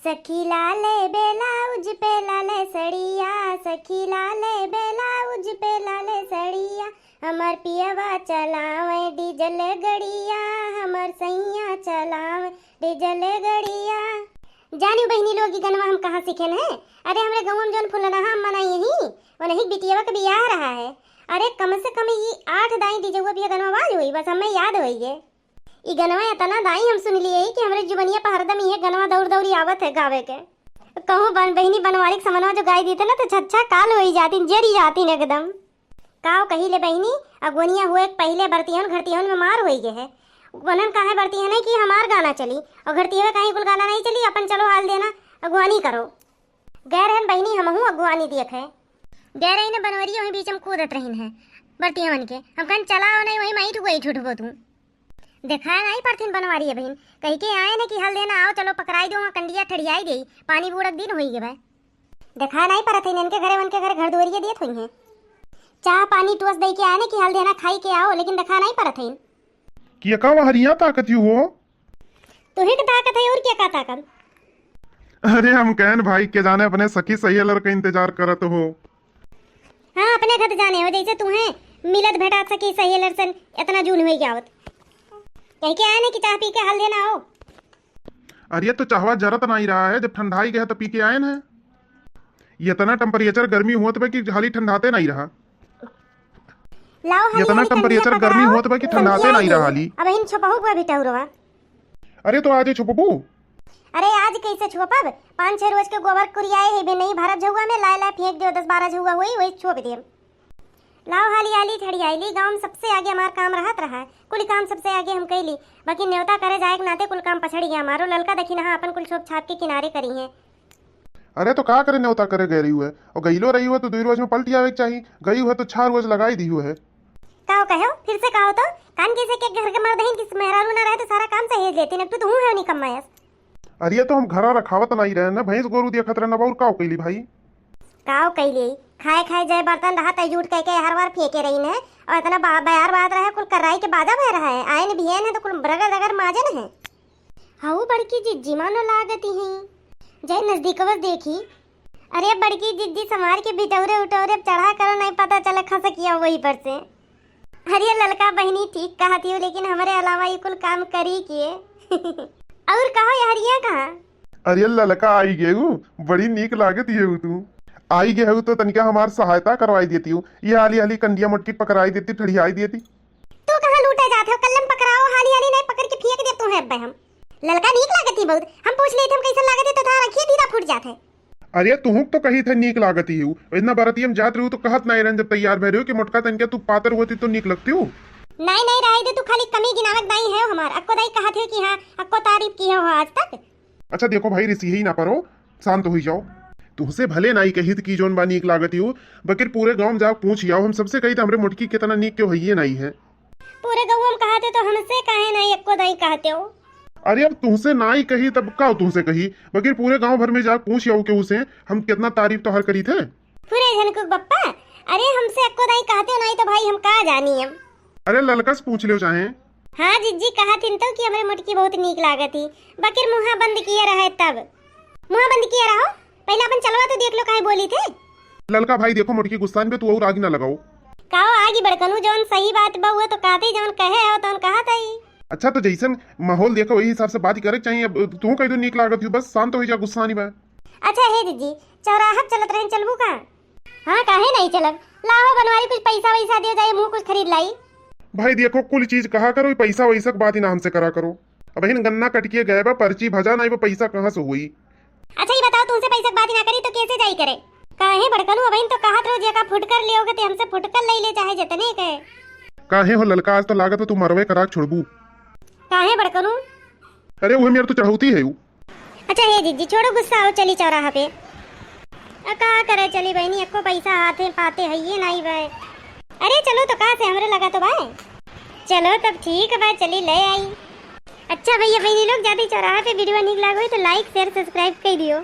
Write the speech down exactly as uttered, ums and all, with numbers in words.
सखी लाले ब्लाउज पे लाले सड़िया, सखी लाले ब्लाउज पे लाले सड़िया, हमार पियवा चलावे डीजल गड़िया, हमार सैया चलावे डीजल गड़िया। जानियो बहिनी लोग, ई गनवा हम कहाँ सीखेन है? अरे, हमरे गौवा में जौन फुलनहा अम्मा नाई ही, उन्हीं बिटियवा के बियाह रहा है। अरे, कम से कम ई आठ दाई डीजवा पे गनवा बाज होई, बस हमें याद होई है। ई गनवा एतना दाई हम सुन लिए कि हमरे जुबनिया पर हरदम इहे गनवा दौड़ दौड़ी आवत है गावे के। कहूँ बन-, बहिनी बनवारी के समनवा जो गाई देते ना, तो छच्छा काल होई जातीन, जरी जातीन एकदम। काव कही ले बहिनी, अगुवनिया हुए के पहिले बरतिहन घरतिहन में मार होई गए है। उन्हन काहे बरतिहन है कि हमार गाना चली, और घरतिहवे काहे कुल गाना नहीं चली, अपन चलो हाल देना, अगुवानी करो। गए रहन बहिनी, हमहू अगुवानी देखे। गए रही न बनवरिया वहीं बीच में कूदत रहीन है बरतिहन के। हम कहन चला आओ नहीं, वहीं माई ठुक गई ठुठबो तू। देखा नहीं परथिन बनवारी है बहिन, कही के आए न कि हल देना आओ, चलो पकड़ाई दो, वहाँ कंडिया ठड़ियाई दे, पानी बूड़क दिन होई गए। देखा नहीं परत है इनके घरे, उनके घरे घर दुआरिया देत हुई हैं। चाह पानी टोस दे के आए न कि हल देना खाई के आओ, लेकिन देखा नहीं परत है। कि का वहरिया ताकत यू हो? तू ही के ताकत है और क्या का ताकत? अरे हम कहन भाई के जाने अपने सखी सहेलर का इंतजार करत हो। हाँ, अपने खत जाने हो, जैसे तू है मिलत भेटात सखी सहेलर सन इतना जून होई गया होत। कह के आए न कि चाह पी के हल देना हो। अरे तो चाहवा जरत नहीं रहा है, जब ठंडाई गया तो पी के आए न। इतना temperature गर्मी होत बा कि हाली ठंडाते नहीं रहा। लाओ हाली इतना हाली temperature गर्मी होत बा कि ठंडाते नहीं रहा हाली। अब इन छुपहू को भी टहुरवा। अरे तो आज छुपबू? अरे आज कैसे छुपब? पाँच छह रोज के गोबर कुरियाए है भी नहीं भरत झउआ में, लाए लाए फेंक दियो, दस बारह झउआ होई, वही छुप देम। लाओ हाली हाली ठड़ियाइली, गाँव में सबसे आगे हमार काम रहत रहा है, कुल काम सबसे आगे हम कैली, बाकी न्योता करे जाए के नाते कुल काम पछड़ गया हमारो। ललका देखी नहा अपन कुल छोप छाप के किनारे करी है। अरे तो का करे न्योता करे गए रही हुए, और गईलो रही हुए तो दुई रोज में पलटी आवे के चाही, गई हुए तो छह रोज लगाई दी हुए है। का हो कहो, फिर से का हो तो? कान कैसे के घर के मर्द हैं, किस मेहरारू ना रहे तो सारा काम सहेज लेती, न तू तो हूँ है निकम्मा यस। अरे तो हम घरा रखावत नहीं रहे ना, भैंस गोरू देखत रहे ना, और का कैली भाई? काव कैली? खाए खाए जय बर्तन रहा, तय जूट कह के हर बार फेंके रही न, और इतना बा-, बयार बात रहे, कुल कराई के बाजा भय रहा है, आयन बियन है तो कुल रगड़ रगड़ माजन है। हऊ बड़की जिज्जी मानो लागती हैं, जय नजदीकवस देखी। अरे बड़की जिज्जी समार के बिटौरे उटौरे चढ़ा करो, नहीं पता चला खसकिया वही पर से। अरे ललका बहिनी ठीक कहत हियो, लेकिन हमरे अलावा ई कुल काम करी के? और कहो यहरिया कहाँ? अरे ललका आई गेहू, बड़ी नीक लागत हियो तू। आई गेहू तो तनिका हमार सहायता करवाई देती हूँ, ये हाली हाली कंडिया मोटकी पकड़ाई देती, ठड़ियाई देती। तू कहाँ लूटे जात हो? कल्लम पकड़ाओ, हाली हाली नहीं पकड़ के फेंक दे तू है अब्बे हम। ललका नीक लागत ही बहुत, हम पूछ लेत हम कैसन लागत है तो थारा रखिए दीदा फूट जात है। अरे तुहुक तो कही थे नीक लागत ही हूँ, इतना बरतिया में जात रहू तो कहत नहीं रहन जब तैयार भय रहू कि मोटका तनिका तू पातर होती तो नीक लगती हूँ। नहीं नहीं रहे दे तू, खाली कमी गिनावत दाई है हमार, अक्को दाई कहत है कि हाँ अक्को तारीफ की है हो आज तक। अच्छा देखो भाई रिसी ही ना परो, शांत हुई जाओ। तुहसे भले नाई कहित कि जौन बा नीक लागत ही हूँ, बकिर पूरे गाँव में जाओ पूछ आओ, हम सबसे कही तो हमरे मोटकी कितना नीक क्यों है ये नहीं है। पूरे गौवा में कहते तो हमसे काहे नाई एक्को दाई कहते हो? अरे अब तुहसे नाई कही तब का तुहसे कही, बकिर पूरे गांव भर में जा पूछ आओ केहू से हम कितना तारीफ तोहर करी थे। पूरे झनकुक बप्पा, अरे हमसे एक्को दाई कहते हो नाई तो भाई हम का जानी हम। अरे ललका से पूछ लियो चाहे। हाँ जिज्जी कहत हिन तो कि हमरे मोटकी बहुत नीक लागत ही, बकिर मुहा बंद किए रहे तब। मुहा बंद किए रहो, पहले अपन चलवा तो देख लो काहे बोली थे। ललका भाई देखो मोटकी गुस्सान पे तू और आगी ना लगाओ। काओ आगी बड़कनू, जौन सही बात बा उहे तो कहते, जौन कहे हो तौन कहत हई। अच्छा तो जैसन माहौल देखो वही हिसाब से बात करे के चाहिए। अब तू कह दो नीक लागत ही, बस शांत हो जा, गुस्सा नहीं बा। अच्छा हे जिज्जी, चौराहा पे चलत रहे, चलबू का? हाँ काहे नहीं चलब, लाहो बनवारी कुछ पैसा वैसा दियो जाए, मुँह कुछ खरीद लाई। भाई देखो कुल चीज कहा करो, पैसा वैसा के बात ही ना हमसे करा करो। अब हिन गन्ना कटकिए गए बा, पर्ची भजा नहीं बा, पैसा कहाँ से हुई? अच्छा ये बताओ, तुमसे पैसा के बात ही ना करी तो कैसे जाई करे? काहे बड़कनू, अबहिन तो कहत रहो जेका फुटकर लियोगे ते हमसे फुटकर ले ले चाहे जितने के। काहे हो ललका, आज तो लागत है तू मरवे कराक छोड़बू। काहे बड़कनू? अरे उहे मेर तो चढ़ौती है उ। अच्छा हे जिज्जी छोड़ो गुस्सा, आओ चली चौराहा पे। आ का करे चली बहनी, एको पैसा हाथे पाते है ये नहीं बे। अरे चलो तो का से हमरे लगा तो बाय। चलो तब ठीक बा, चली ले आई। अच्छा भैया बहनी लोग, जाते चौराहा पे वीडियो नीक लागो तो like share subscribe कर दियो।